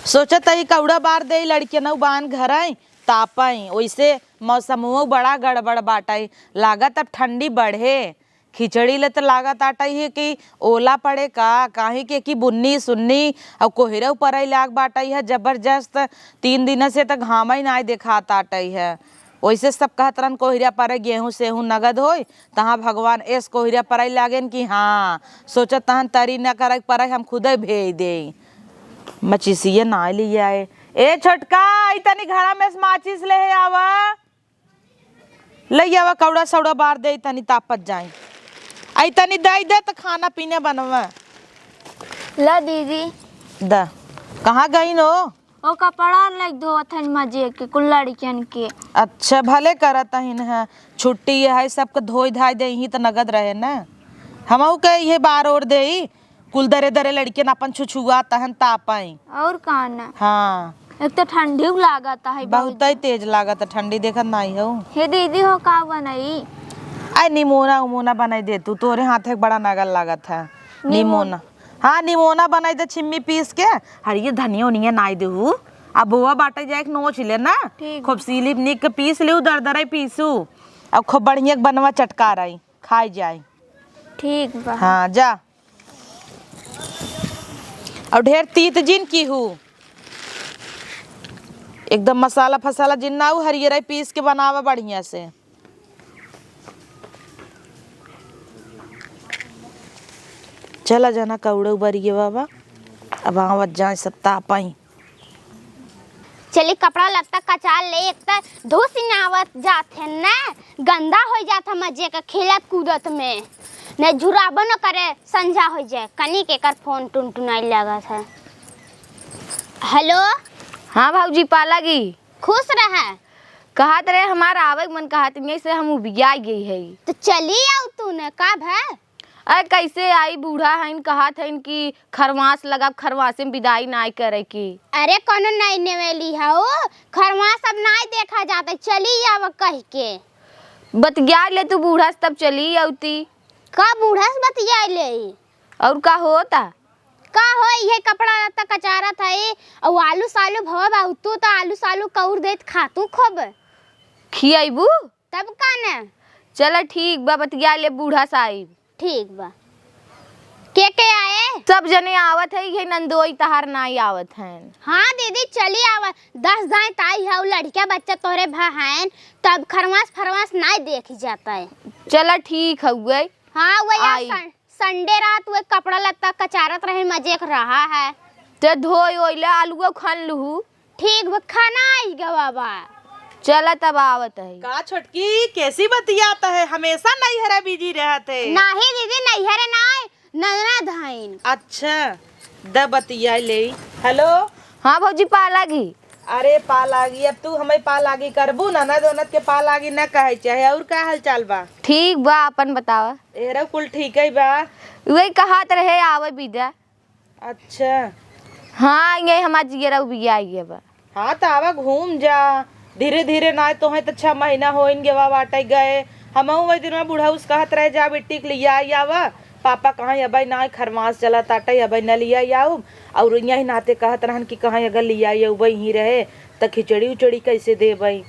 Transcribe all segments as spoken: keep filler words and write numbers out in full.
सोचत हई कौड़ा बार देई, लड़कियनऊ बान घरई तापई। ओइसे मौसमवो बड़ा गड़बड़ बाटई, लागत अब ठंडी बढ़े। खिचड़ी ले त लागत आटई है कि ओला पड़े का, काहे के कि बुन्नी सुन्नी अउ कोहरउ परई लाग बाटई है जबरदस्त। तीन दिन से त घामई नाई देखात आटई है। ओइसे सब कहत रहन कोहरा परे, गेहूं सेहूं नगद होई, तहाँ भगवान एस कोहरा परई लागेन कि हाँ, सोचत तहन तरी न करई परई, हम खुदे भेज देई। मचिसिया नाई लियाए। ए छोटका, आई तनी घरा में से माचिस लेहे आवा। लइ आवा, कौड़ा सौड़ा बार देई, तनी तापत जाई। आई तनी दई दे त खाना पीना बनवा। ला दीदी। द। कहाँ गईन हो? ओ कपड़ा लग धोवत हन मजे के, कुल लड़कियन के। अच्छा, भले करत हइन है, छुट्टी है, सबके धोई धाई देइहीं त नगद रहे न। हमहू के इहे बार ओर देई, कुल दरे दरे लड़कियन आपन छुछुआ तहन तापई। और का न? हाँ। एक तो ठंडी लागत है बहुत। बहुतई तेज लागत है ठंडी, देखत नाई हो। हे दीदी हो, का बनई? आई निमोना उमोना बनाई दे तू, तोरे हाथे के बड़ा नगद लागत है। निमोना। निमोना। हाँ, निमोना बनाई दे छिम्मी पीस के। हरिये धनिया उनिया नाई देहू। अब बोआ बाटे जाए के नोच ले ना। ठीक। खूब सीली निक के पीस लेहू, दरदरई पीसू। अब खूब बढ़िया के बनवा चटकारई, खाई जाई। ठीक बा। हाँ, जा। और ढेर तीत जिन कीहू। एकदम मसाला फसाला जिन ना हो, हरियरई पीस के बनावा बढ़िया से। चला जाना कौड़े उबरिए बाबा, अब आवत जाए सब तापई। चली कपड़ा लत्ता कचार ले, एक त धुस न आवत जात है न, गंदा होइ जात है मजे के खेलत कूदत में, न झुराबो न करे, संझा होइ जाए। कनी के एकर फोन टुनटुनाई लागत है। हेलो। हाँ भौजी पालागी। खुश रहे। कहत रहे हमार आवे के मन कहत, यही से हम उबिया गई है। तो चली आऊ तू न, का भा? अरे कैसे आई, बूढ़ा हइन, कहत हइन कि खरवास लगाब, खरवासे में बिदाई नाई करे की। अरे कोनो नाई नेवेली हऊ, खरवास अब नाई देखा जात है, चली आव कह के। बतिया ले तू बूढ़ा से, तब चली अउती। का बूढ़ा से बतिया ले? और का होता? का हो, इहे कपड़ा लत्ता कचारत है, अउ आलू सालू भवा बा, तू तो आलू सालू कौर देत खातू खूब। खियाइबू? तब का न? चला ठीक बा, बतिया ले बूढ़ा से आइब। ठीक बा। के के आए? सब जने आवत है, ये नंदोई तहार नाई आवत हैं। हाँ दीदी, चली आवा। दस दाई ताई है, लड़किया बच्चा तोहरे भा हैं, तब खरवास फरवास नाई देखी जाता है। चला ठीक हउए। हाँ, वही आज आई। सन-, संडे रात वही कपड़ा लत्ता कचारत रहे, मजे के रहा है। ते धोई ओइले आलूओ खन लुहू। ठीक बा, खाना आई गवा बा। चला तब आवत है। का छोटकी, कैसी बतियात है? हमेशा नैहरे बिजी रहत है। नाही दीदी, नैहरे नाय, ननद हईन। अच्छा, द बतिया ले। हेलो। हाँ भौजी, पा लागी। अरे पा लागी, अब तू हमें पा लागी करबू, ननद ओनद के पा लागी न कहे चाहे। और का हाल चाल बा? ठीक बा, अपन बतावा। एहरो कुल ठीक है बा। वही कहत रहे आवे बिदा। अच्छा। हाँ, ये हमार जियरा उबिया गया बा। हाँ, त आवा घूम जा। धीरे धीरे ना तोहे त छह महीना होइन गवा बाटे गए। हमहू वही दिन में बुढ़ऊ से कहत रहे, "जा बिट्टी के लिया आई आवा।" पापा कहाँ अबे ना खरमास चला ताटे, अबे न लिया आऊ। और यही नाते कहत रहन कि कहाँ अगर लिया आऊ वही रहे, त खिचड़ी उचड़ी कैसे देबे?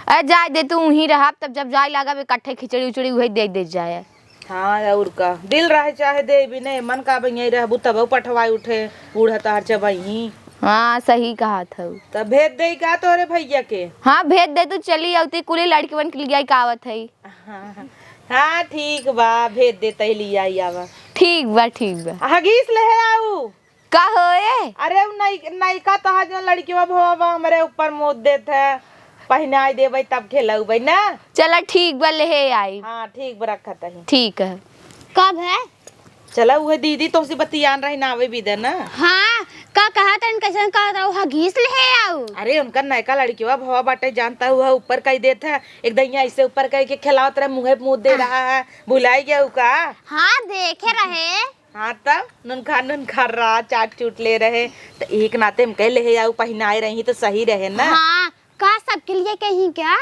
अरे जाए दे, तू वहीं रहब, तब जब जाए लागब इकट्ठे खिचड़ी उचड़ी उहे दे दे जाए। हाँ, और का? दिल रहे चाहे दे भी नहीं, मन का बइया रहबू तब पठवाई उठे, बूढ़ा तोहार चबही। हाँ, सही कहत हऊ। तब भेज दे का तोरे भैया के? हाँ, भेज दे, तू चली अउती, कुली लड़किवन के लिया का आवत है। हाँ, हाँ, ठीक बा, भेज दे तही लिया आवा। ठीक बा, ठीक बा। हगीस ले है आऊ। का होए? अरे उ नई-, नईका तहा जो लड़किवा भवा बा हमरे ऊपर मुँह देत है, पहिनाई देबै तब खेलौबै ना। चला ठीक बा, लेहे आई। हाँ ठीक बा, रखत ही। ठीक है। कब है? चला उहे दीदी तोहसे बतियान रही ना, आवे भी दे ना। हाँ, का कहत हन, कैसन कहत रहो, हगीस लेहे आऊ। अरे उनका नयका लड़किवा भवा बाटे, जानता हुआ ऊपर कई देत है, एक दहिया ऐसे ऊपर कई के खेलावत रहे, मुँहे मुँह दे रहा है, भुलाई गया का? हाँ देखे रहे। हाँ तब नुनखा नुनखा रहा, चाट चूट ले रहे, त एक नाते हम कह ले आऊ पहिनाए रही त सही रहे ना। हाँ, का सबके लिए कहीं क्या?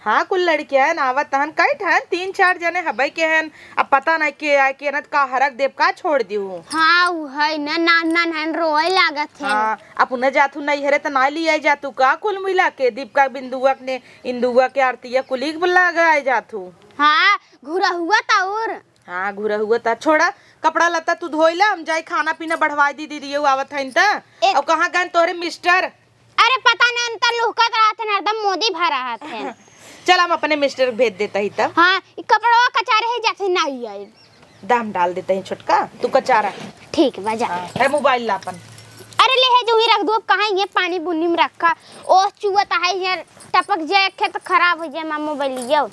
हाँ, कुल लड़कियन आवत हन, कई ठन, तीन चार जने हबै के हन। अब पता नहीं के आए के न, का हरक देब, का छोड़ दिहू। हाँ, उ है न, नान नान हन, रोए लागत हन। हाँ, अब उन्हें जाथू नैहरे त ना लियाई जाथू का, कुल मिला के दीपका, बिंदुआ के, इंदुआ के, आरतिया कुली के लगे आए जाथू। हाँ, घुरहुआ त और। हाँ, घुरहुआ त छोड़ा, कपड़ा लत्ता तू धोइला, हम जाई खाना पीना बढ़वाई दी, दीदी आवत हइन त। ए- और कहाँ गए तोहरे मिस्टर? अरे पता नहीं, अंतर लुहकत रहत हैं, हरदम मोदी भा रहत हैं। चल, हम अपने मिस्टर के भेज देता ही तब। हाँ, ई कपड़वा कचारे ही जाते ना ही आए। दा, हम डाल देते हैं छोटका, तू कचारा। ठीक बा, जा। हाँ, अरे मोबाइल ला अपन। अरे ले है जो ही रख दो, अब कहाँ ये पानी बुन्नी में रखा, ओस चुअत है, ये टपक जाए खे तो खराब हो जाए, माँ मोबाइल लियो।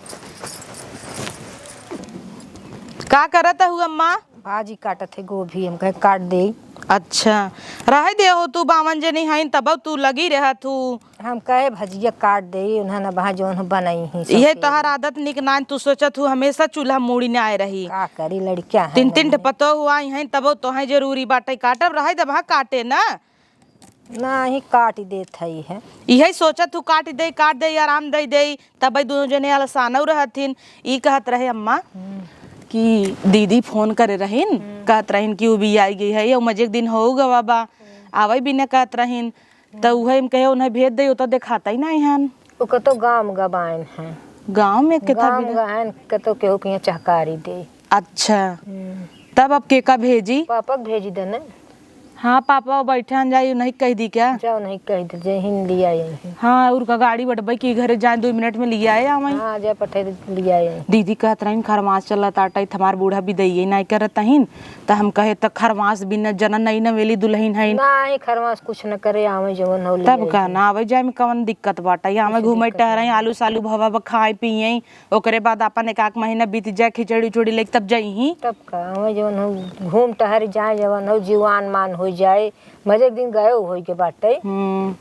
का करत हऊ अम्मा? भाजी काटत है, गोभी, हम कहे काट दे। अच्छा, रहे दे हो, तू बावन जनी हईन, तब तू लगी रहत हू। हम कहे भजिया काट दे, उन्हें न बहा जौन हो बनाई ही इहे सबके। तोहार आदत निक नाइन, तू सोचत हू हमेशा चूल्हा मूड़ी न आए रही। का करी, लड़किया है तीन तीन ना। ठे पतो हुआ ही हैं, तब तोहे जरूरी बाटे काटब, रहे दे बहा काटे ना। नाही, काट देत हई है। इहे सोचत हूँ, काट दे, काट दे, आराम दे दे, तब ई दोनों जने अलसानऊ रहथिन। ई कहत रहे अम्मा हम्म। कि दीदी फोन करे रहिन, हम्म। कहत रहिन कि उ भी आई गई है, ये मजे के दिन हो गवा बा, हम्म। आवे भी न कहत रहिन, त हम्म। उहे हम कहे उन्हें भेज दे, उ तो देखाता ही नहीं हन। उ कतो गाँव में गबाइन है। गाँव में के था गाँव बिना? में गहन कतो केहू के यहाँ चहकारी दे। अच्छा। हम्म। तब अब के का भेजी? पापा के भेजी दे ना। हाँ, पापा बैठे हन, जाई, उन्हीं कह दी क्या? जाओ, उन्हीं कह दी, जे हिन लिया आई। हाँ, और का गाड़ी बटबै की घरे जाए, दो मिनट में लिया आए, आवे। हाँ, जा पठे दे, लिया आई। दीदी कहत रहिन, "खरमास चलत आटा, हमार बूढ़ा बिदैये नहीं करत हइन।" त हम कहे, "त खरमास बिना जना नहीं नवेली दुल्हन हइन।" नहीं, खरमास कुछ न करे, आवे जवन हो लिया तब आई। का ना आवे जाए में कवन दिक्कत बाटा? आवे कुछ घूमे दिक्कत टहरे, नहीं। आलू सालू भवा बा, खाए पिए, ओकरे बाद अपन एक आध महीना बीत जाए, खिचड़ी उचड़ी लेके तब जइहीं। तब का, हमें जवन हो, घूम टहर जाए, जवन हो, जीवान मान हो जाए, मजे के दिन गयो होई के बाटे। हम्म।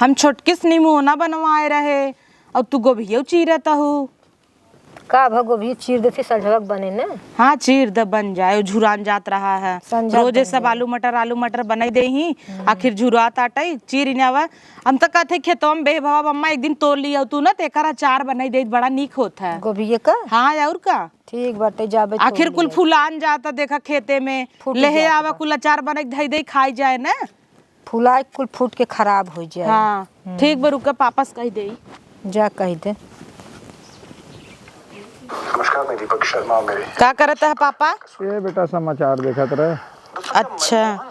हम छोटकी से निमोना बनवाए रहे, और तू गोभियो चीरत हू। का भा गोभी चीर देती, संझवक बने न। हाँ, चीर द, बन जाए, झुरान जात रहा है। संझवक रोजे बन सब जाए। आलू मटर, आलू मटर बनाई दे ही, हम्म। आखिर झुरात आटे, चीर ही ना आवा। हम तो कहते खेतवा में बेह भवा, अम्मा एक दिन तोड़ लिया तू ना, तो एकर अचार बनाई दे, बड़ा नीक होत है। गोभिये का? हाँ, और का? ठीक बाटे, जाबे आखिर तोड़ कुल लिया। फुलान जाता, देखा खेते में, फूट लेहे जात आवा, बा। कुल अचार बनाई के धई दे, खाई जाए ना। फुलाए कुल फूट के खराब हो जाए। हाँ, हम्म। ठीक बा, रुका, पापा से कह दे। जा कह दे। नमस्कार, मैं दीपक शर्मा और मेरे का करत है पापा? ये बेटा समाचार देखत रहे। अच्छा।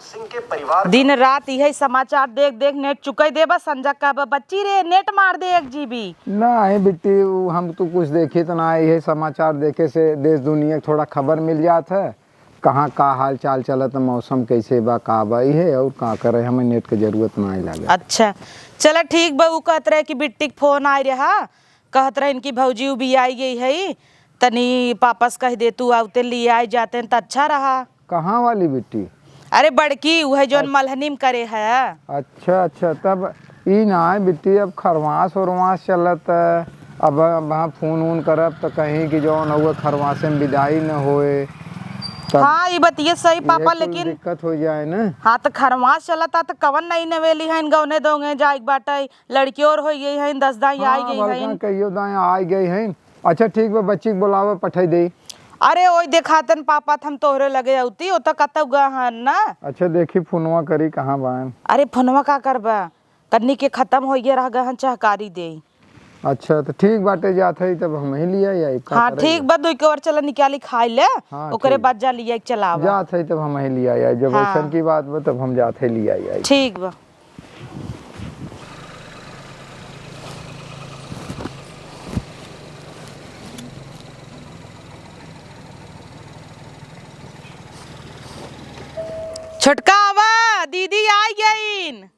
दिन रात यही समाचार देख देख नेट चुकाई देबा, संझा का बा, "बच्ची रे, नेट मार दे एक जीबी।" नहीं बिट्टी, उ हम तो कुछ देखी तो ना, यही समाचार देखे से देश दुनिया के थोड़ा खबर मिल जात है, कहाँ का हाल चाल चलत, मौसम कैसे बा, का बा, इहे और का करे, हमें नेट के जरूरत ना लागे। अच्छा, चला ठीक बा, उ कहत रहे कि बिट्टी के फोन आए रहा, कहत रहे इनकी भौजी उबियाई गई है, तनी पापा से कह दे तू आवते ले आए जाते हैं त अच्छा रहा। कहाँ वाली बिट्टी? अरे बड़की, उहे जौन अच्छा। मलहनी में करे है। अच्छा, अच्छा, तब ई ना है बिट्टी, अब खरवास उरवास चलत है, अब, अब हम फोन वोन करब त कहीं कि जौन हुए खरवासे में विदाई न होए, तब हाँ, ई बतिये सही ये पापा, कुल लेकिन दिक्कत हो जाए ना। हाँ, त खरवास चलत है त कवन नहीं नवेली है, गौने दोंगे जाए के बाटे, लड़की और हो गई है, दस दाई हाँ, आई गई बड़का है। कहियो दाई आई गई है। अच्छा ठीक बा, बच्ची के बोलावे, पठाई दे। अरे ओई देखातन पापा, त हम तोहरे लगे अउती, ओ त कतौ गए हन ना। अच्छा देखी फोनवा करी, कहाँ बान? अरे फोनवा का करबा, तन्नी के खत्म होइए रह गए हन, चहकारी दे। अच्छा त ठीक बाटे, जात है तब हम ही लिया आई, का हाँ करे ठीक बा। बा, दुई के ओर चला निकाली खाई ले, हाँ, ओकरे ठीक। बाद जा लिया चलावा। जात है तब हम ही लिया आई, जब हाँ। ऐसन की बात बा तब हम जात है लिया आई। ठीक बा। छोटका आवा, दीदी आई गईन।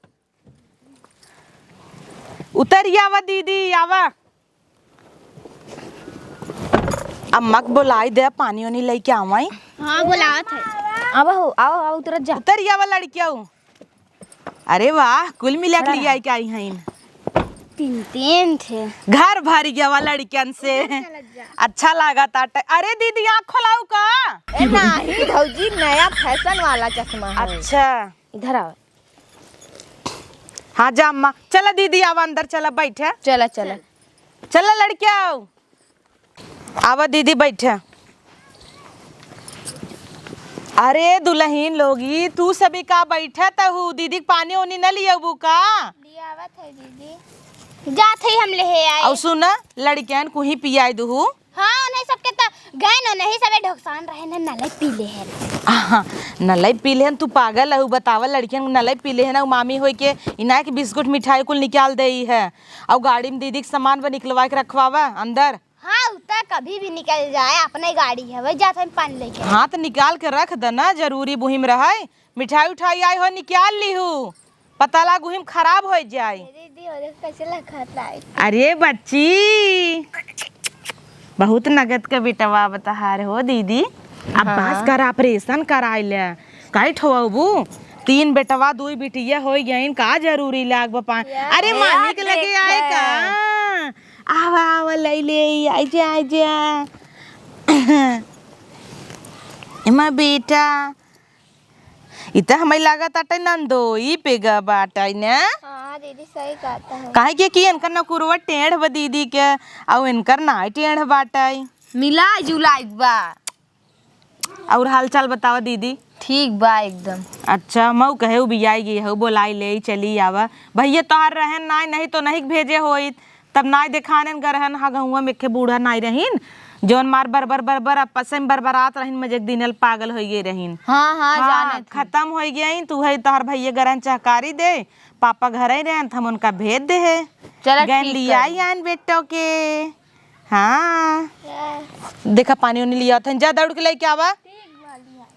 उतरी आवा दीदी, आवा। अम्मा के बोलाई दे, पानी ओनी लेके आवाई। हाँ, बोलावत है। आवा हो, आओ, आओ, उतरत जा। उतरी आवा लड़किया। अरे वाह, कुल मिला के खड़ा लिया रहा। के आई हईन। तीन, तीन थे। घर भर गया वा लड़कियन से। अच्छा लगा ताटे। अरे दीदी, आँख खोलाऊ का? ए नाही भौजी, नया फैशन वाला चश्मा है। अच्छा। इधर आओ। हाँ जा अम्मा, चला दीदी, आवा अंदर, चला बैठे। चला, चला। चला लड़किया, आवा दीदी बैठा। अरे दुलहिन लोगी, तू सभी का बैठत हू? दीदी के पानी ओनी न लियबू का? लियावत है दीदी। जात है हम लेहे आए। अउ सुना, लड़कियन कुही पियाई दुहू। हाँ, उन्हें सबके त गए न, नहीं सबे ढोकसान रहे न, नलई पी लेहे। आहा, नलई पी लेहन, तू पागल हऊ, बतावा लड़कियन नलई पी लेहन, अउ मामी होई के इनाय के बिस्कुट मिठाई कुल निकाल देई है, अउ गाड़ी में दीदी के सामान बा निकलवा के रखवावा अंदर। हाँ, उ त कभी भी निकल जाए, अपने गाड़ी है, वही जात हम पानी लेके। हाँ, त निकाल के रख द ना, जरूरी बुहिम रहे, मिठाई उठाई आई हो निकाल लीहू। पता लागू हिम खराब हो जाए। ए दीदी, और कैसे लखत लाई? अरे बच्ची, बहुत नगद का बेटवा बतहार हो दीदी। अब हाँ। बस कर, ऑपरेशन कराई ले। काई ठोबू? तीन बेटवा, दुई बिटिया हो गईन, का जरूरी लाग बा पान? या, अरे या, मामी के लगे आए देखा। का? आवा, आवा, ले ले, आई जा, आई जा। एमा बेटा, ई त हमें लागत आटे नंदोई पे ग बाटे न। हाँ दीदी, सही कहता है। काहे के कि इनकर नकुरवा टेढ़ बा दीदी के, अउ इनकर नाई टेढ़ बाटे। मिला जुला एक बा। और हालचाल बतावा दीदी। ठीक बा एकदम। अच्छा, मऊ कहे उ बियाई गई हऊ, बोलाई ले चली आवा। भैया तोहार रहन नाई, नहीं तो नहीं भेजे होइत। तब नाई देखानेन गरहन हा गहुआ में एक ठे बूढ़ा नाई रहीन, जौन मार बरबर बरबर आपस में बरबरात रहीन, मजे के दिनल पागल होइ गए रहीन। हाँ, हाँ, हाँ, जानत हई। खतम होइ गईन, तू है तोहर भैया गरहन चहकारी दे, पापा घरे रहन, त हम उनका भेज दे है। चला, गैन ठीक लियाई करी। आन बेटो के। हाँ। देखा पानी उनी लियावत हन, जा दौड़ के लेके आवा।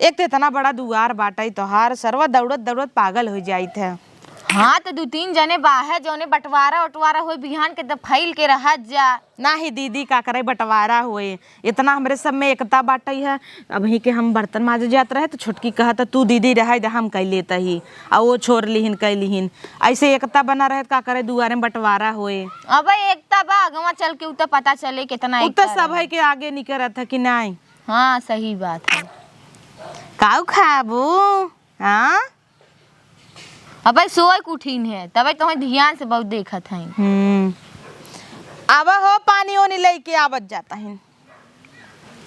एक तो इतना बड़ा दुआर बाटइ तोहार, सरवा दौड़त दौड़त पागल होइ जाइत है। हाँ, त दू तीन जने बाहे, जौने बंटवारा उटवारा होई बिहान के, त फैल के रहत जा। नाही दीदी, का करे बंटवारा होए, इतना हमरे सब में एकता बाटइ है। अबहीं के हम बर्तन माजे जात रहे, त छोटकी कहत, "तू दीदी रहइ दे, हम कइ लेत ही।" आ वो छोड़ लिहिन, कइ लिहिन। ऐसे एकता बना रहे, त का करे दुआरे में बंटवारा होए। अबे एकता बा, अगवा चल के उ त पता चले कितना उ त एकता सब रहे। है के आगे निकरत है कि नाई? हाँ, सही बात है। काऊ खाबू? हाँ? अबे सोए के उठीन है, तबे तोहे ध्यान से बहुत देखत हईन। हम्म। आवा हो, पानी ओनी लेके आवत जात हईन।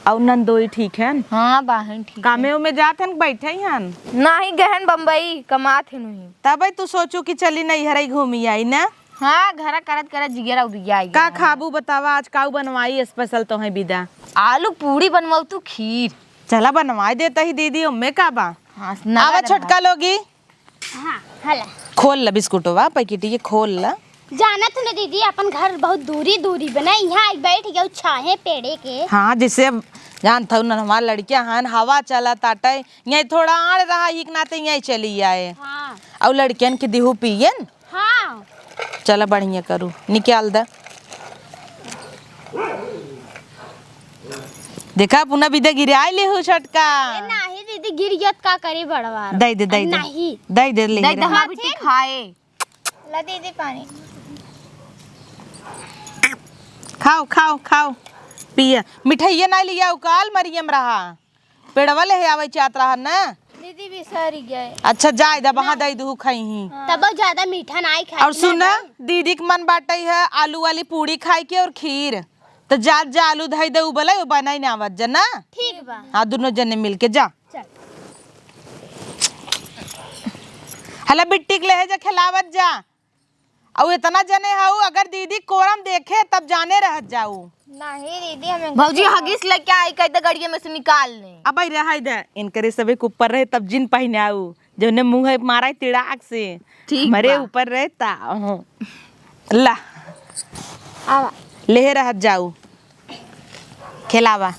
अउ नंदोई ठीक हन? हाँ, बाहन ठीक कामे हन। उमे जात हन, बैठे हन? नाही, गहन बम्बई कमात हन उहीं। तबे तू सोचू कि चली नैहरे घूमी आई ना? हाँ, घरा करत करत जिगरा उबिया आई का गया। खाबू बतावा, आज काऊ बनवाई special तोहे बिदा? आलू पूड़ी बनवाऊ तू, खीर। चला बनवाई देता ही दीदी, उम्मे का बा? हाँ, आवा नगद छोटका है। लोगी। हाँ, हला। खोल ला बिस्कुटवा, पैकेटिये खोल ला। जानत हूँ ना दीदी, अपन घर बहुत दूरी दूरी बा ना, यहाँ आई बैठ गयो छाहे पेड़े के। हाँ, जैसे अब जानत हूँ ना, हमार लड़कियाँ हन, हवा चलत आटे, यहीं थोड़ा आड़ रहा ही के नाते यहीं चली आए। हाँ। और लड़कियन के दिहू पियन। हाँ। चला बढ़िया करू, निकाल द। देखा पुना बिदा गिराए लेहू छोटका। ए, नाही दीदी, गिर गया त का करी बड़वा? दे दे, दे दे। नाही। दे दे, ले दे दे, रहा। हमार बिट्टी खाए। ला दीदी पानी। खाओ, खाओ, खाओ। पिया। मिठाइया ना लिया, उकाल मरियम रहा। पेड़वा ले आवे चाहत रहा ना। दीदी बिसरी गए। अच्छा, जाए दा, वहाँ ना। दे दू खाई ही। हाँ। तब ज्यादा मीठा ना खाए और ना सुना, भाई। दीदी के मन बाटे है आलू वाली पूड़ी खाए के और खीर। त जा, जा आलू धई दे, उबले, उ बनाई ना आवत जा ना। ठीक बा। हाँ, दोनों जने मिलके जा। चल। हला बिट्टी के ले जा, खिलावत जा। अउ इतना जने हऊ, अगर दीदी कोरम देखे तब जाने रहत जाऊ। नहीं दीदी, हमें भौजी कुछ हगीस लेके आई, कह दे गड़िया में से निकाल ले। अब आई रहाई दे, इनकरे सबे के ऊपर रहे तब जिन पहिनाऊ, जौने मुँह है मारा तिड़ाक से। ठीक हमरे बा। ऊपर रहता। ला। आवा। लेहे रहत जाऊ। खेलावा।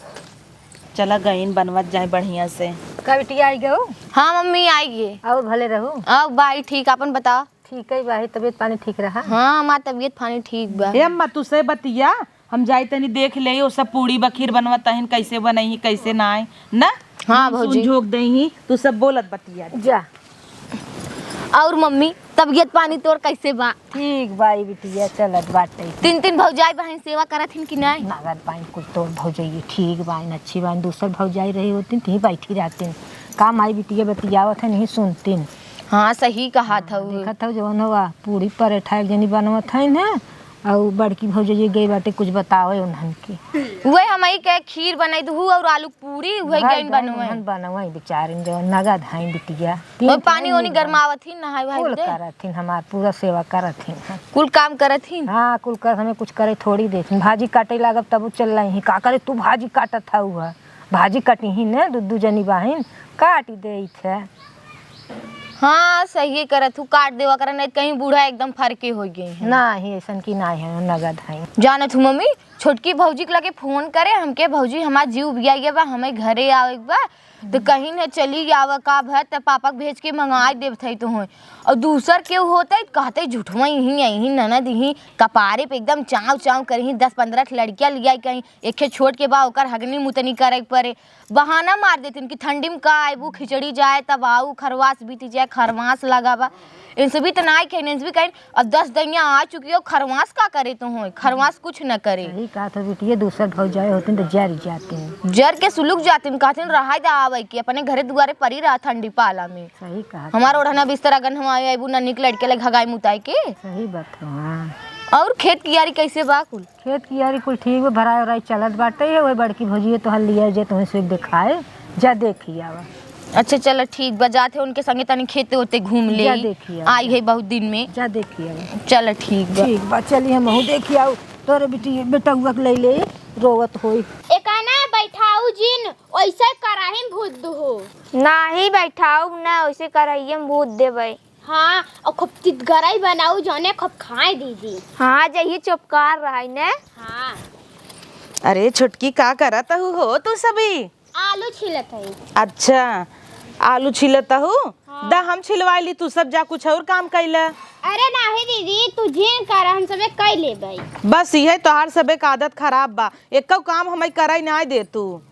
चला गईन बनवत जाए बढ़िया से। का बिटिया आई गयो? हाँ मम्मी आई गए। और भले रहू। अब भाई ठीक, अपन बताओ। ठीक है भाई, तबीयत पानी ठीक रहा? हाँ, हमार तबीयत पानी ठीक बा। ए अम्मा, तू से बतिया, हम जाई तनी देख ले, ओ सब पूड़ी बखीर बनवत तहिन, कैसे बनई, कैसे नाय, ना? हाँ, भौजी। झोंक दई, तू सब बोलत बतिया। जा। और मम्मी, तबीयत पानी तोर कैसे बा? ठीक बा, ई बिटिया चलत बाटे। तीन, तीन भौजाई बहन सेवा करत हिन कि नाय? नगद बाइन कुल तोर भौजाई ठीक बाइन, अच्छी बाइन। दूसर भौजाई रही होती, ती बैठी रहती। का माई बिटिया बतियावत है, नहीं सुनती। हाँ, सही कहा था वो। देखत हऊ जवन हुआ, पूड़ी परेठा एक जनी बनवत है ना, अउ बड़की भौजाई गई बाटे, कुछ बतावे उन्हन के। उहे हमई के खीर बनाई दहू अउर आलू पूरी, उहे भाई गइन बहन बनवे। उन्हन बनवे बेचारिन, जो नगद हैं बिटिया। तीन ओइ पानी time ओनी में गरमावत ही, नहाए वहाए कुल दे। करत हिन, हमार पूरा सेवा करत हिन। कुल काम करत हिन? हाँ, कुल कर, हमें कुछ करे थोड़ी देथिन। भाजी काटे लागब तब उ चल रही, का करे तू भाजी काटत हऊ है? भाजी कटी ही न, दू दू जनी बाहिन, काटी देइत है। हाँ, सही करत हू, काट देवा करा, नहीं त कहीं बूढ़ा एकदम फरके होइ गई है। नाही, ऐसन की नाही है, नगद है। जानत हू मम्मी, छोटकी भौजी के लगे फोन करे हमके, "भौजी, हमार जीव उबिया गया बा, हमें घरे आवे के बा, त कहीं न चली आवा का भर, त पापा के भेज के मंगाई देव थई तो होई।" अउर दूसर केहू होतई त कहतई, "झूठवा इहीं, इहीं ननद इहीं, कपारे पे एकदम चाव चाव करही, दस पन्द्रह ठे लड़किया लियाई कहीं, एखे छोट के बा, ओकर हगनी मुतनी करे के परे।" बहाना मार देतिन कि ठंडी में का आइबू, खिचड़ी जाए तब आऊ, खरवास बीत जाए, खरवास लगा बा। इनसे भी त नाई कहिन, इनसे भी कहिन, अब दस दइया आ चुकी हो, खरवास का करे तो होय, खरवास कुछ न करे। सही कहा था बिटिया, दूसर भौजाई होतिन त जर जातिन। जर के सुलुक जातिन, कहतिन रहाई दा आवे के, अपने घरे दुआरे परी रहा ठंडी पाला में। सही कहा था। हमार ओढ़ना बिस्तरा गन हम आए आइबू ना निक लड़के लग हगाई मुताई के। सही बात है, हाँ। अउर खेत कियारी कैसे बा कुल? खेत कियारी कुल ठीक बा, भराई ओराई चलत बाटे, वही बड़की भौजी तोहर लिया जे तुहें से देखाए, जा देखी आवा। अच्छा चल ठीक बा, जात है उनके संगे तनी खेते ओते घूम ले। जा देखी आवा। आई है बहुत दिन में। जा देखी आवा। चल ठीक बा। ठीक बा, चली हमहू देखी आऊ, तोरे बेटी बेटउआ के ले ले, रोवत होई। एकाना बैठाऊ जिन, ओइसे कराही में भूत दुहो। नाही बैठाऊ ना, ओइसे कराही में भूत देबै। हाँ, अउर खूब तितगरई बनाऊ, जौने खूब खाए दीदी। हाँ, जही चोपकार रही ने। हाँ। अरे छोटकी, का करत हऊ हो तू सभी? आलू छीलत हई। अच्छा, आलू छीलत हऊ? हाँ। दा हम छिलवाई ली, तू सब जा कुछ अउर काम कइला। अरे नाही दीदी, तू जिन कर, हम सबे कइ लेबै। बस इहे तोहार सबे क आदत खराब बा, एक्कउ काम हमइ करइ नाहीं दे तू।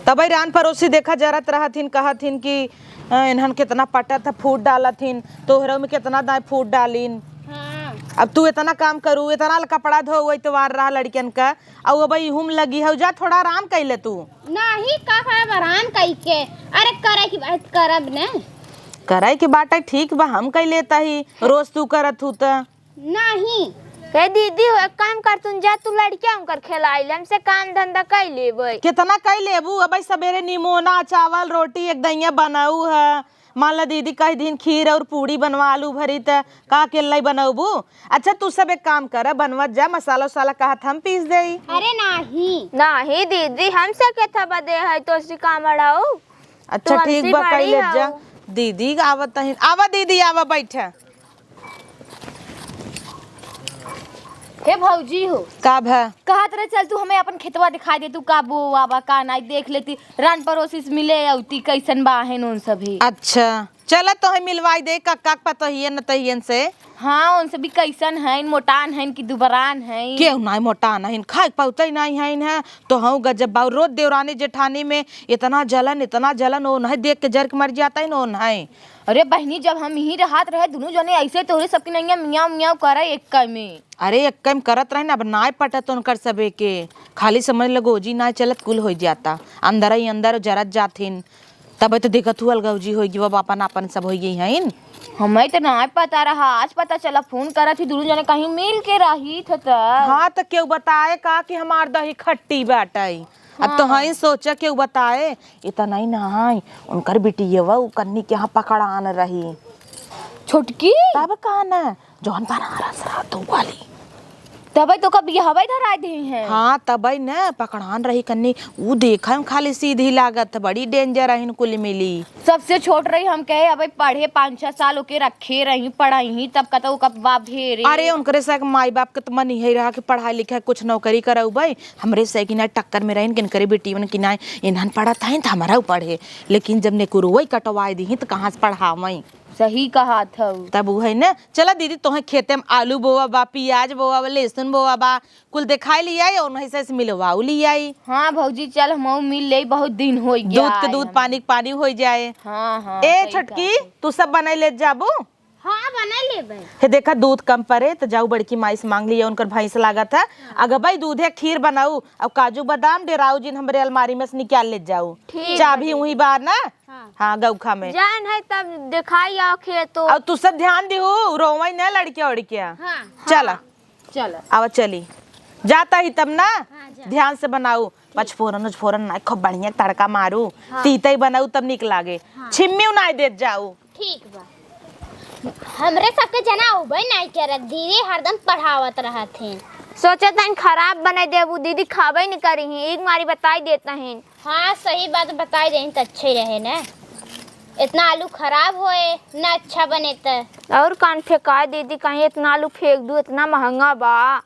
तबइ रान परोसी देखा जरत रहत हिन, कहत हिन कि, "अ, इन्हन केतना पटत ह, फूट डालत हिन, तोहरउ में केतना दाई फूट डालिन।" हाँ। अब तू एतना काम करू, एतना ल कपड़ा धो, एतवार रहा लड़िकन क, अउ अब इहू म लगी हउ, जा थोड़ा आराम कइ ले तू। नाहीं, का करब आराम कइ के? अरे, करइ के बात करब न। करइ के बात है, ठीक बा, हम कइ लेत ही, रोज तू करत हू त। नाहीं। हे दीदी हो, एक काम कर, तुम जा, तू लड़िका उनकर खेलाइ ले, हमसे काम धंधा कइ लेबै। केतना कइ लेबू? अबइ सबेरे निमोना, चावल, रोटी एक दइया बनाऊ ह। मान ला दीदी कहि दिहिन खीर अउर पूड़ी बनवा, आलू भरी, त का अकेल्लइ बनउबू? अच्छा, तू सब एक काम कर, बनवत जा, मसाला उसाला कहत हम पीस देई। अरे नाहीं। नाहीं दीदी, हमसे केथा बदे है, तोसे काम अड़ाऊ? अच्छा, ठीक बा, कइ लेत जा। दीदी आवत हइन। आवा दीदी, आवा, बैठा। हे भौजी हो। का भा? कहत रहे, चल तू हमें अपन खेतवा दिखाइ दे, तू का बोवा बा, का नाहीं, देख लेती, रान परोसी से मिले अउती, कइसन बा हेन उन सभी। अच्छा, चला तोहे मिलवाइ दे, कक्का क पतोहियन नतोहियन से। हाँ, उन सभी कइसन हइन, मोटान हइन कि दुबरान हइन? केहू नाहीं मोटान हइन, खाइ क पउतइ नाहीं हइन है, तोहउ गजब बाऊ, रोज देवरानी जेठानी में एतना जलन, एतना जलन, ओन्हइ देख के जर के मर जात हइन, ओन्हइ। अरे बहिनी, जब हम इहीं रहत रहे, दुनू जने अइसे तोहरे सबके नइया मियाँव मियाँव करइ एक्कइ में। अरे एक्कइ में करत रहे न, अब नाहीं पटत उनकर सबे के। खाली समझ ल गोजी नाहीं चलत, कुल होइ जाता। अंदरइ अंदर जरत जाथिन। तबइ त देखत हू अलगौजी होइ गइ, अब आपन आपन सब होइ गइ हइन। हमइ त नाहीं पता रहा, आज पता चला, फोन करत ही, दुनू जने कहीं मिल के रहित ह त। हाँ, त केहू बताए का कि हमार दही खट्टी बाटइ। अब हाँ। तोहइ सोचा केहू बताए, एतनइ नाहीं, उनकर बिटियवा उ कन्नी के यहाँ पकड़ान रही। छोटकी? तब का न, जउन बनारस रहत उ वाली। तबइ तो कब बियाहवइ धराइ देइ हैं। हाँ, तबइ न, पकड़ान रही कन्नी, उ देखइ में खाली सीधी लागत, बड़ी danger रहिन कुल मिली। सबसे छोट रही, हम कहे, अबइ पढ़े पाँच छह साल ओके रखे रही, पढ़इहीं, तब कतउ कब बाप ढेरे। अरे, उनकरे से माई बाप के त मन इहइ रहा कि पढ़ाइ लिखाइ कुछ नौकरी करउबइ, हमरे से कि नाहीं टक्कर में रहिन, किनकरे बेटियन कि नाहीं, इन्हन पढ़त हइन त हमरउ पढ़े, लेकिन जब नेकुरुवइ कटवाइ दिहीं त कहाँ से पढ़ावइ? सही कहत हउ। तब उहइ न, चला दीदी, तोहइ खेते में आलू बोवा बा, पियाज बोवा बा, लहसुन बोवा बा, कुल देखाइ लियाई अउर उन्हइ से मिलवाउ लियाई। हाँ भौजी, चल हमहू मिल लेई, बहुत दिन होइ गया दूध के दूध, पानी के पानी होइ जाए। हाँ, हाँ, ए सही छोटकी, कहत हउ। तू सब बनाइ लेत जाबू? हाँ, बनाइ लेबइ। हे देखा, दूध कम परे त जाउ बड़की माई से माँग लिया, उनकर भइँस लागत ह। अगबइ दूधे खीर बनाउ अउर काजू बादाम डेराउ जिन, हमरे अलमारी में से निकाल लेत जाउ। ठीक चाभी बा। उहीं बार ना? हाँ। हाँ, गउखा में। जान है तब देखाई आओ खेतो। अउर तू सब ध्यान दिहु, रोवइ न लड़किया ओड़किया। हाँ। चला। हाँ। चल। आवा चली। जाता ही तब ना? हाँ, जा। ध्यान से बनाऊ। पचफोरन उचफोरन ना, खूब बढ़िया तड़का मारू। हाँ। तीतई बनाऊ तब निक लागे। हाँ। छिम्मी नाई देत जाऊ। ठीक बा। हमरे सबके जना उबे नाई करत, दीदी हरदम पढ़ावत रहत हैं। सोचत हन खराब बनाई देबू, दीदी खाबे नहीं करी हैं, एक मारी बताई देता हैं। हाँ, सही बात बताई देही त अच्छे रहे न। इतना आलू खराब होए, न अच्छा बने त। और कान फेंकाए दीदी, कहीं इतना आलू फेंक दू, इतना महंगा बा।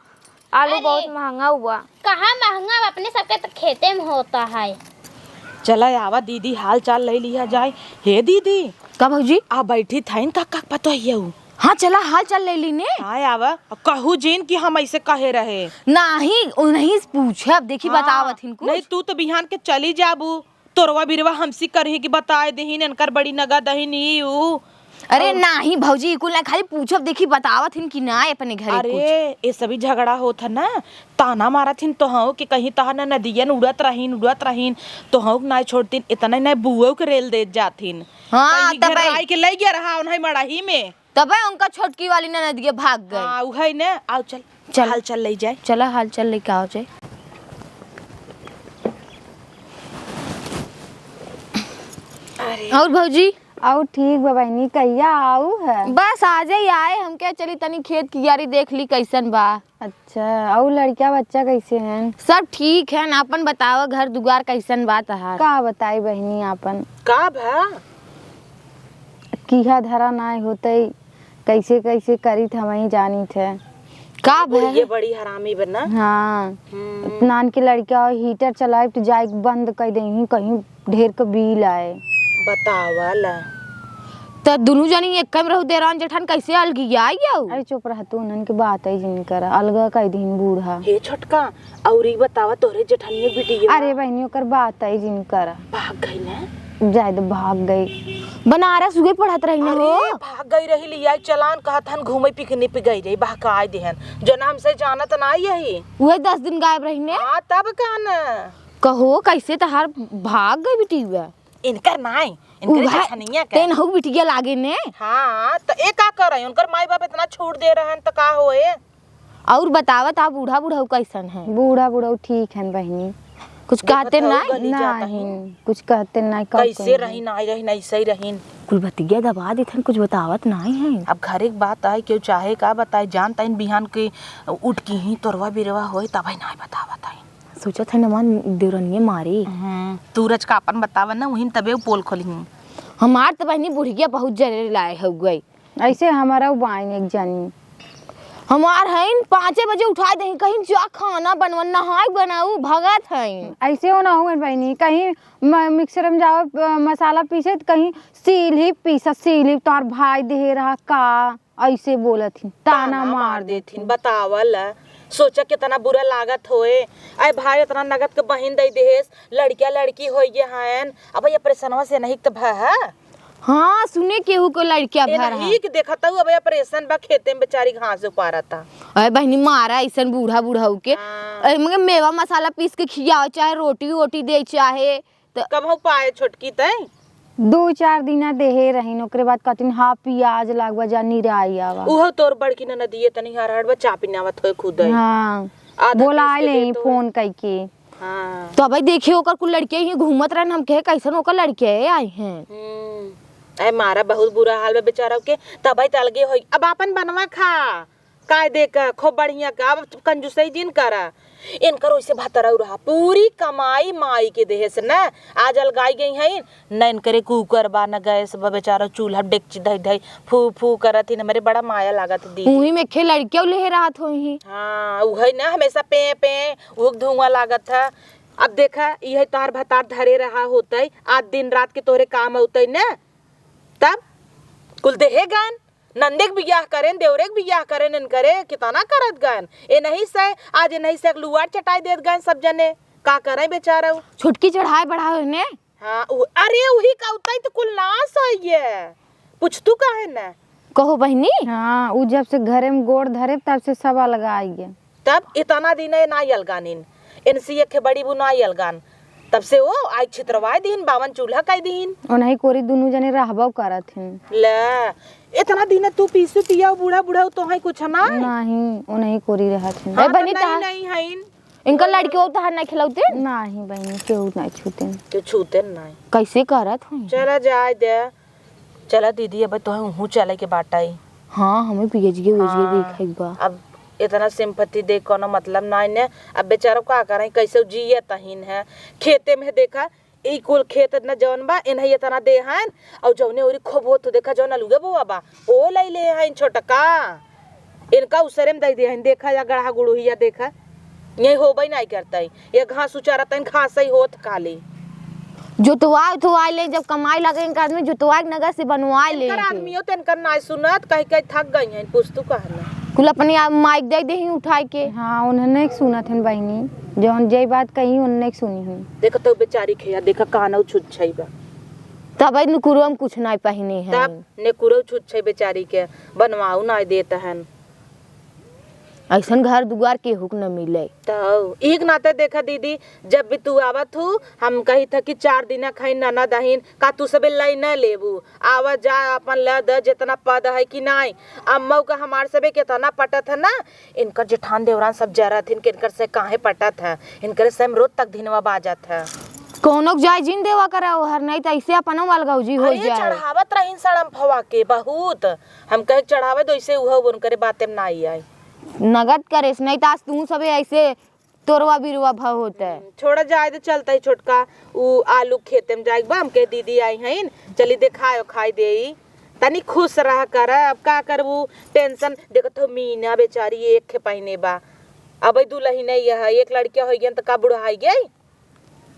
आलू अरे, बहुत महंगा हुआ। कहाँ महंगा बा, अपने सबके त खेते में होता है। चला आवा दीदी, हाल चाल ले लिया जाए। हे दीदी। का भौजी? आ बैठी थाइन का, का पता है उ? हाँ, चला हाल चाल ले ली ने। हाँ, आवा। कहू जिन कि हम ऐसे कहे रहे। नाही, उन्हीं से पूछे, अब देखी हाँ, बतावत हिन कुछ। नहीं, तू तो बिहान के चली जाबू, तोरवा बिरवा हमसी करही कि बताए देहिन, इनकर बड़ी नगद अहिन ई ऊ। अरे और नाही भौजी, ई कुल ना, खाली पूछब, देखी बतावत हिन कि ना अपने घरे कुछ। अरे, ये सभी झगड़ा होत है ना, ताना मारत हिन तोहऊ कि कहीं तहार ननदियन उड़त रहिन, उड़त रहिन, तोहऊ के नाय छोड़तिन, इतना नाय बुओ के रेल देत जाथिन। हाँ, कहीं तबे। घेराई के ले गया रहा उन्हें मड़ाही में। तबे उनका छोटकी वाली ननदिया भाग गई। हाँ, उहै ने। आओ चल, चल। हाल चल ले जाए। चला हाल चल लेके आओ जाए। अरे। और भौजी? और ठीक बा बहिनी, कहिया आऊ है? बस आजे ही आए, हम क्या चली तनी खेत कियारी देख ली कैसन बा। अच्छा, और लड़किया बच्चा कैसे हैं? सब ठीक है ना, अपन बतावा घर दुआर कैसन बा तहार? का बताई बहिनी आपन? का भा? किहा धरा नाय होतई, कैसे कैसे करित हमही जानित है। का भा? ये बड़ी हरामी बना। हाँ। हम्म। नान के लड़का heater चलाइब त जाइक बंद कइ देही, कहीं ढेर क बिल आए। बतावा ला। त दुनू जनी एक में रहू, देरान जेठान कैसे अलगियाई जाऊ? अरे चुप रह तू, उन्हन के बात है जिनकर, अलगा कइ दीन बूढ़ा। हे छोटका, और ई बतावा तोहरे जेठनिया बिटिया। अरे बहिनी, ओकर बात है जिनकर। भाग गई ना? जाए दे, भाग गई। बनारस उहे पढ़त रही ना हो? अरे, भाग गई रही, लिया चलान कहत हन घूमे picnic पे गई रही, बहकाई देहन। जो ना हमसे जानत ना यही। उहे दस दिन गायब रही ने? हाँ, तब का ना। कहो, कैसे तहार भाग गई बिटिया? इनकर नाई, इनकर उहे जेठनिया के। तेन हऊ बिटिया लागे ने। हाँ, त ए का करे? उनकर माई बाप इतना छूट दे रहन त का होए? और बतावत आ बूढ़ा बुढ़ऊ कैसन है? बूढ़ा बुढ़ऊ ठीक हन बहिनी। कुछ कहते देखत हऊ नाई? गली जात नाहीं, हई। कुछ कहते नाई, का कैसे कही? रहीन, आई रहीन, ऐसे ही रहीन। कुल बतिया दबा देत हन, कुछ बतावत नाई है। अब घरे के बात आए, केहू चाहे का बताए, जानता इन बिहान के उठ की ही तोरवा बिरवा होए, तब ही नाई बतावत है। सोचत है नमान देवरनिये मारी। हम्म, तू रच का अपन बतावा ना, वहीं तबे उ पोल खोली। हमार त बहिनी बुढ़िया बहुत जरे लाए हो गई। ऐसे हमारा उ बाइन एक जानी। हमार हइन पाँचे बजे उठाए दही, कहीं जा खाना बनवा, नहाए बनाऊ, भगत हइन। ऐसे हो ना हो बहिनी, कहीं म-, mixer में जाओ, अ, मसाला पीसे त कहीं सील ही पीसा, सील ही तोर भाई देहे रहा का? ऐसे बोलत हिन, ताना ताना मार मार देत देत हिन। हिन, बतावल। सोचा कितना बुरा लागत होए। अरे भाई, इतना नगद के बहिन दे देहेस, लड़किया लड़की होइए हन। अब ये ऑपरेशनवा से नहीं त भा है। हाँ, सुने केहू को लड़किया ए भर नहीं है। कि देखत हूँ, अब ये ऑपरेशन बा, खेते में बेचारी घास उपारता। अरे बहिनी, मारा ऐसन बूढ़ा बूढ़ऊ के। हाँ। अरे मगर मेवा मसाला पीस के खियाओ, चाहे रोटी वोटी दे, चाहे त कबहू पाए छोटकी तै? दो चार दिना देहे रहिन, ओकरे बाद कहतिन, "हाँ, पियाज लागबा, जा निराई आवा।" उहो तोर बड़की ननदिये तनी हरहर बा, चा पिनावत होए खुद है। हाँ, आधा बोलाए पीस के ले देत होए। फोन कइके। हाँ। तो भाई देखिए, ओकर कुल लड़के ही घूमत रहन, हम कहे, "कैसन ओकर लड़के आए हैं?" हम्म। अरे मारा, बहुत बुरा हाल बा बेचारा के, तब भाई त अलगे होई। अब आपन बनवा खा। कायदे का, खूब बढ़िया का, अब कंजूसई जिन करा। इनकर ओइसे भतरऊ रहा, पूरी कमाई माई के देहे से न, आज अलगाई गई हैं, न इनकरे कुकर बा, न गैस बा, बेचारा चूल्हा डेगची धई धई फू फू करत ही, हमरे बड़ा माया लागत दी। उही में खे लड़कियों लेहे रहत होई। हाँ, उहे न, हमेशा पे पे, उहक धुआं लागत था। अब देखा, इहे तोहार भतार धरे रहा होतई, आज दिन रात के तोहरे काम अउतई न, तब कुल देहे गन। नंदे के बियाह करेन, देवरे के बियाह करेन, इनकरे कितना करत गन। ए नहीं से, आज ए नहीं से एक लुआर चटाई देत गन सब जने। का करे बेचारा उ? छोटकी चढ़ाए बढ़ाए ने। हाँ, उ, अरे उही का उतई तो कुल नाश होइए। पूछ तू काहे न? कहो बहिनी। हाँ, उ जब से घरे में गोड़ धरे तब से सब अलगाइए। तब इतना दिन ए ना अलगानिन। इनसे एक बड़ी बू ना अलगान। तब से ओ आई छितरवाए दीन, बावन चूल्हा कइ दीन। ओनही कोरी दुनू जने रहबो करत हिन। ले, इतना दिन तू पीसू पिया बूढ़ा बूढ़ा तो है कुछ ना? नहीं, ओनही कोरी रहत हिन। हाँ, ए, तो बहिनी, नहीं, तहार नहीं है इन। इनकर लड़कियों तहार नहीं खिलौते? नहीं बहिनी, केहू नहीं छूते। केहू छूते नहीं। कैसे करत हुई? चला जाए दे। चला दीदी, अब तोहे उहू चले के बाटइ। हाँ, हमें पियज के उज के हाँ, देखे के बा। अब इतना सिंपत्ति दे कोनो मतलब नाई ने। अब बेचारो का करइ, कैसे जियत हइन है, खेते में देखा, ई कुल खेत न जौन बा, इन्हें इतना दे हन, और जौने ओरी खूब होत हो, देखा जौन अलुगे बोआ बा, ओ लइ ले हन छोटका। इनका उसरे में दइ दे हन, देखा या गड़हा गुड़ुहिया देखा, यही होबइ नाई करतइ। ये घास उचारत हन, घास ही होत खाली। जोतवाए उतवाए ले, जब कमाए लगे इनका आदमी, जोतवाए के नगर से बनवाए ले इनकर इनके। आदमियों तो इनकर नाई सुनत, कहि कहि थक गई हैं, पूछ तू कहना। कुल अपने आप माइक दे दे ही उठाए के। हाँ, उन्हें नहीं सुनत हन बहिनी, जौन जे बात कही, उन्हें नहीं सुनी हन। देखो तो बेचारी के यार, देखा कानऊ छुच्छई बा। तब नुकुरो में कुछ नाई पहिने हैं। तब नेकुरो छुच्छई बेचारी के, बनवाऊ नाई देत हन। अइसन घर दुआर केहू के न मिले। तो एक नाते देखा दीदी, जब भी तू आवत हू, हम कही था कि चार दिना खाई ननद अहिन, का तू सबे लाई न लेबू? आवा जा, अपन ल द, जितना पद है कि नाई। अम्मऊ का हमार सबे केतना पटत है ना, इनकर जेठान देवरान सब जरत हिन, कि इनकर से काहे पटत है, इनकर से हम रोज तक धिनवा बाजत है। कौनो के जाए जिन देवा करा ओहर, नहीं तो ऐसे अपनो अलगौजी हो अरे, जाए। चढ़ावत रहीन सड़म फवा के बहुत, हम कहे चढ़ावे दो, ऐसे उहो उनकरे बाते में ना आई आए। नगद करेस, नहीं तो आज तू सबे ऐसे तोरवा बिरवा भाव होता है। हम्म, छोड़ा जाए तो चलता ही छोटका, उ आलू खेते में जाए बा, हमके दीदी आई हईन, चली देखायो खाई देई, तनी खुश रह कर। अब का करबू, टेंशन देखत हो, मीना बेचारी एक खे पहिने बा, अब दुलही नहीं है, एक लड़किया हो गई तो का बुढ़ाई गई?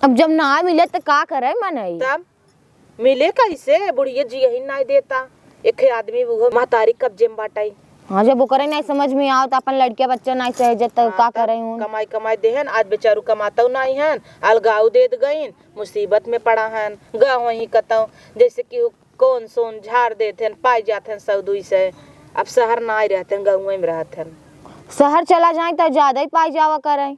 अब जब ना मिले तो का करे मनई? तब मिले कैसे? बुढ़िया जियही नाई देता। एक आदमी उहो महतारी कब्जे में बाटई। हाँ, जब ओकरे नाई समझ में आओ तो अपन लड़किया बच्चा नाई सहेजत तो हाँ, का तब करे हूँ? कमाई कमाई देहन, आज बेचारू कमातौ नाई हन, अलगाऊ देत गईन, मुसीबत में पड़ा हन। गा वहीं कतौ, जैसे कि उ कौन सोन झाड़ देत हन, पाई जात हन सौ दुई सौ। अब शहर नाई रहत हन, गाँवे में रहत हन। शहर चला जाए तो ज्यादा ही पाई जावा करे।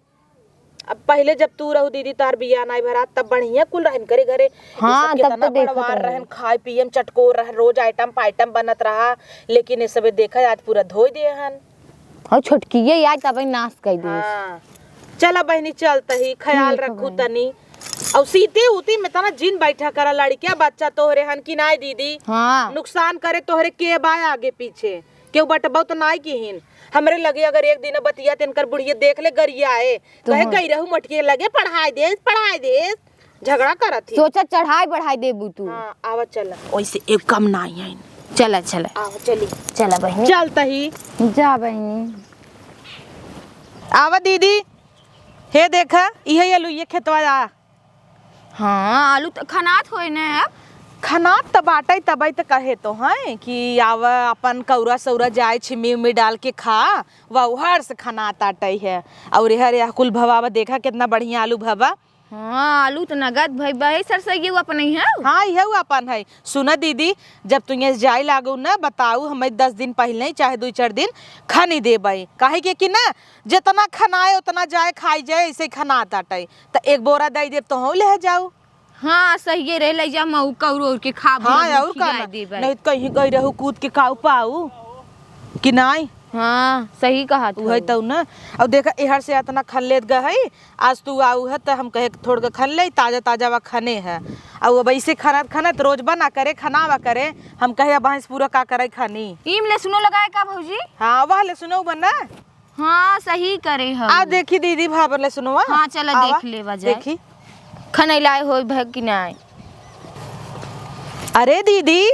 अब पहिले जब तू रहू दीदी, तोहर बियाह नाई भरा, तब बढ़िया कुल रहन करे घरे। ये हाँ, सब तब केतना तो देखत बड़वार रहे। रहन, खाए पिए में चटकोर रहन, रोज आइटम पाइटम बनत रहा, लेकिन ये सबे देखा आज पूरा धोई दे हन। और छोटकिए यार तबे नाश कर दी। हाँ। चला बहिनी, चलत ही, ख्याल ठीक है रखू बहिनी। तनी। और सीती उती में तना जिन बैठा करा, लड़किया बच्चा तोहरे हन कि नाई दीदी? हाँ। नुकसान करे तोहरे के बा आगे पीछे, केहू बटबौ तो नाई किहिन। हमरे लगे अगर एक दिन बतिया त इनकर बुढ़िया देख ले गरियाए, तो कहे हाँ। गई रहू मटिए लगे, पढ़ाई दे, पढ़ाई दे, झगड़ा करत ही। सोचा चढ़ाई बढ़ाई देबू तू। हाँ, आवा चला। ओइसे एक कम नाई है। चला, चला। आवा चली। चला बहिनी। चलत ही। जा बहिनी। आवा दीदी। हे देखा, इहे आलू, ये खेतवा आ। हाँ, आलू त खनात होए न अब। खनात त बाटै, तबै त कहे तो हैं कि आवा अपन कौरा सौरा जाए, छिम्मी उम्मी डाल के खा, वह हर से खनात आटै है। और हर यह कुल भवा, देखा कितना बढ़िया आलू भवा। हाँ, आलू त नगद भई बा। ए सरसैया, उ अपन ही है? हाँ, इहे उ अपन है। सुना दीदी, जब तू यहाँ जाए लागू न, बताऊ, हमें दस दिन पहिले ही, चाहे दुई चार दिन, खनी देबे। काहे के कि ना, जितना खनाए, उतना जाए, खाई जाए, ऐसे ही खनात आटै। त एक बोरा दे देब, तोहू ले जाऊ। हाँ, सहिए रहे, ले जा, मऊ कौर और के खाबू, हाँ, और का खियाए ना? देबे। नहीं त कहीं गई रहू, कूद के काऊ पाऊ कि नाई? हाँ, सही कहा तू। उहे तौ ना। अब देखा, एहर से इतना खन लेत गए है, आज तू आऊ है, त हम कहे, "थोड़ के खन ले, ताजा, ताजा वा खने है।" अब अब ऐसे खनत, खनत रोज बना करे, खनावा करे, हम कहे, "अब भैंस पूरा का करे खनी?" ईम लहसुनो लगाए का भौजी? हाँ, वह लहसुनो बना। हाँ, सही करे हो। आ देखी दीदी, भाबर लहसुनवा। हाँ, चला आवा, देख लेवा जाए। देखी। खनैलाए होई भग कि नाई। अरे दीदी,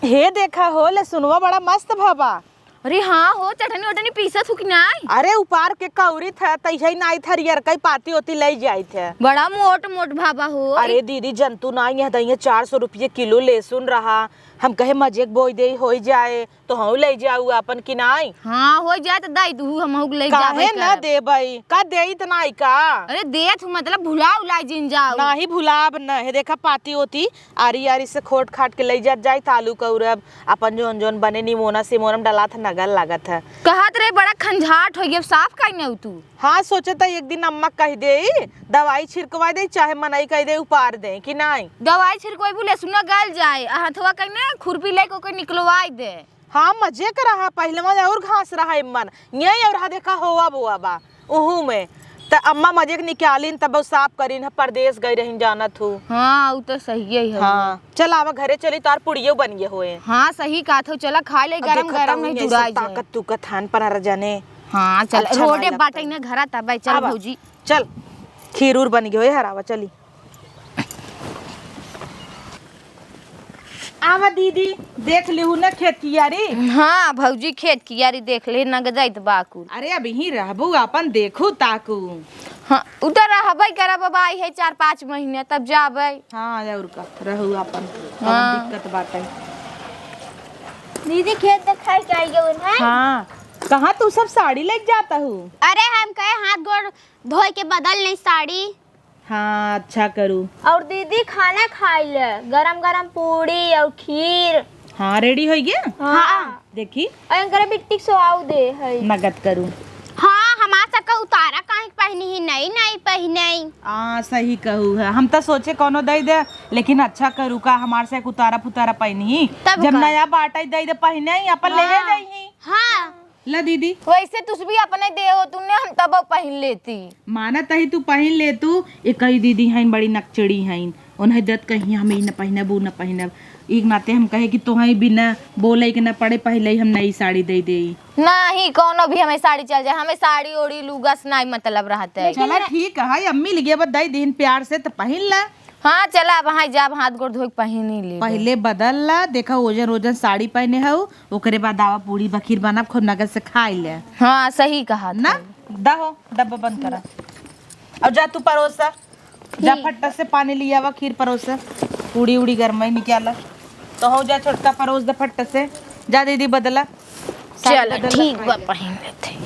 हे देखा हो, लहसुनवा बड़ा मस्त भवा। अरे हाँ हो, चटनी वटनी पीसत हो कि नाई? अरे उपार के कौरी था, तैसे ही नाई था, रियर कई पाती ओती ले जाई थे। बड़ा मोट मोट भाबा हो। अरे दीदी, जंतु नाई है, दहिया चार सौ रुपये किलो लहसुन रहा, हम कहे मजे के बोई देई, होई जाए, तो हम ले जाऊ आपन कि नाई? हाँ, होई जाए तो दई दू, हम ले जाबे काहे ना करब। देबई? का देई त नाई का? अरे देत हूँ, मतलब भुला उला जिन जाऊ। नाही भुलाब न, हे देखा पाती ओती आरी आरी से खोट खाट के ले जात जाई, तालू कौरब, अपन जौन जौन बने निमोना सिमोना में डलात ह, नगर लागत ह। कहत रहे बड़ा खंजाट हो गया, साफ काहे न तू? हाँ, सोचे त एक दिन अम्मा कह देई, दवाई छिड़कवा देई, चाहे मनई कह देई, उपार देई कि नाई? दवाई छिड़कवाई बोले सुना गल जाए, आ हथवा कहीं ना खुरपी लेके ओके निकलवाई दे। हाँ, मजे के रहा, पहले मजे और घास रहा इम्मन, यही और हा देखा होवा बोवा बा, उहू में। त अम्मा मजे के निकालिन, तब साफ करिन, ह परदेस गई रहिन, जानत हूँ। हाँ, उ तो सही है। हाँ, चल आवा घरे चली, तार पुड़ियो बन गए होए। हाँ, सही कहत हो, चला खा ले, अब गरम देखो गरम तहु नहीं ऐसे जुड़ाई जाए। ताकत तुकत हन पर जाने। हाँ, चल, अच्छा रोडे ना बाटे लगता। ना घरा तब, चल आवा, भौजी। चल, खीर उर बन गए होए, हरावा, चली। आवा दीदी, देख लिहू न खेत कियारी। हाँ भौजी, खेत कियारी देख ले, नगजाइत बाकुल। अरे अब यहीं रहबू, अपन देखू ताकू। हाँ, उ त रहबे करब, अब आई है चार पाँच महीने, तब जाबे। हाँ, और का, रहू अपन, कौन हाँ। दिक्कत बाटे। दीदी, खेत देखाई के आई गवन है। हाँ, कहाँ तू सब साड़ी लेके जाता हूँ? अरे हम कहे हाथ गोड़ धोए के बदल नहीं साड़ी। हाँ, अच्छा करू। और दीदी खाना खाई ले, गरम गरम पूड़ी और खीर। हाँ, ready होई गया? हाँ। देखी। और इनकरे बिट्टी सो आऊ दे है। नगद करू। हाँ, हमार सबका उतारा काहे के पहिनी ही, नई नई पहिने। हाँ, सही कहू है। हम तो सोचे कोनो दे दे, लेकिन अच्छा करू का हमार से उतारा पुतारा पहिनी ही। तब जब का? नया बाटा ही दे दे पहिने ही, अपन ले हाँ। जाई ही। हाँ। ला दीदी। वैसे तुस भी अपने दे हो, तूने हम तब पहिन लेती। मानत ही तू पहिन ले तू, ए कई दीदी हईन बड़ी नकचड़ी हईन, उन्हें दत कहीं हम ई न पहिनब, ऊ न पहिनब। एक नाते हम कहे कि तोहई बिना बोले के न पड़े, पहले ही हम नई साड़ी दे देई। नाही, कोनो भी हमें साड़ी चल जाए, हमें साड़ी ओड़ी लुगा से नाही मतलब रहत है। चला ठीक है, अम्मी लगे बस दे दीन प्यार से तो पहिन ला। हाँ, चला अब हाँ जाब, हाथ गोड़ धोए के पहिन ही ले। पहले बदल ला, देखा ओजन ओजन साड़ी पहने हऊ, ओकरे बाद आवा पूड़ी बखीर बनाब, खूब नगद से खाई ले। हाँ, सही कहा ना? था। दा हो, डब्बा बंद करा। अब जा तू परोसा, जा ठीक। फट्टा से पानी लियावा, खीर परोसा, पूड़ी उड़ी गरमाई निकाला। तो हो जा छोटका परोस दे फट्टा से, जा दीदी बदला। साड़ी चल, बदल ठीक ला, बा, खाई ले। पहिन लेते।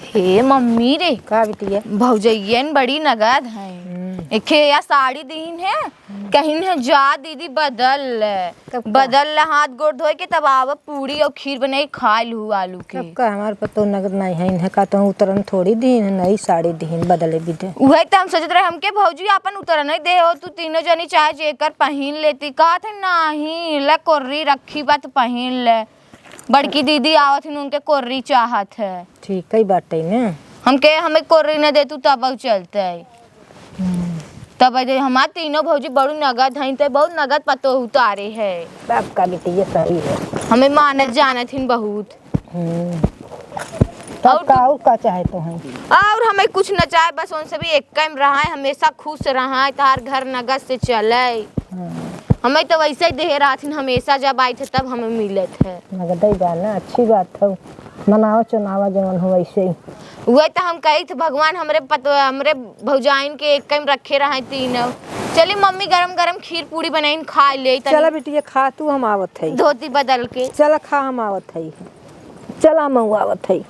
हे मम्मी रे, का बिटिया? भौजैयन बड़ी नगद हैं। हम्म। एखे या साड़ी दीन है, हम्म। कहीं है जा दीदी बदल ले। तब का? बदल ले, हाथ गोड़ धोए के तब आवा पूड़ी और खीर बनाई खा लू आलू के। तब का हमार पतो नगद नहीं है, इन्हें का तो उतरन थोड़ी दीन है, नई साड़ी दीन बदले भी दे। उहे तो हम सोचत रहे, हमके भौजी आपन उतरन नहीं दे हो, तू तीनों जनी चाहे जेकर पहिन लेती। कहत है नहीं, ले कोर्री रखी बा तो पहिन ले। बड़की दीदी आवत हिन, उनके कोर्री चाहत है। ठीक है बाटे ना। हमके, हमें कोर्री न दे तू तब चलते। हम्म। तब जे हमार तीनों भौजी बड़ू नगद हईन, ते बहुत नगद पतोह उतारे है। बाप का बिटिया सही है। हमें मानत जानत हिन बहुत। हम्म। तब और का, तू और का चाहे तो हैं? और हमें कुछ न चाहे, बस उनसे भी एक कायम रहा है, हमेशा खुश रहा है, तार घर नगद से चले। हाँ। हमें तो वैसे ही देहे रहथिन, हमेशा जब आई थे तब हमें मिलत है। नगदई बा ना, अच्छी बात है, मनावा चुनावा जवन हो वैसे ही। उहे तो हम कही थे, भगवान हमरे पत-, हमरे भौजाइन के एक कायम रखे रहे तीनों। चली मम्मी गरम गरम खीर पूड़ी बनाइन खा ले तनी। चला बिटिया खा तू, हम आवत है। धोती बदल के। चला खा, हम आवत है। चला हम आवत है।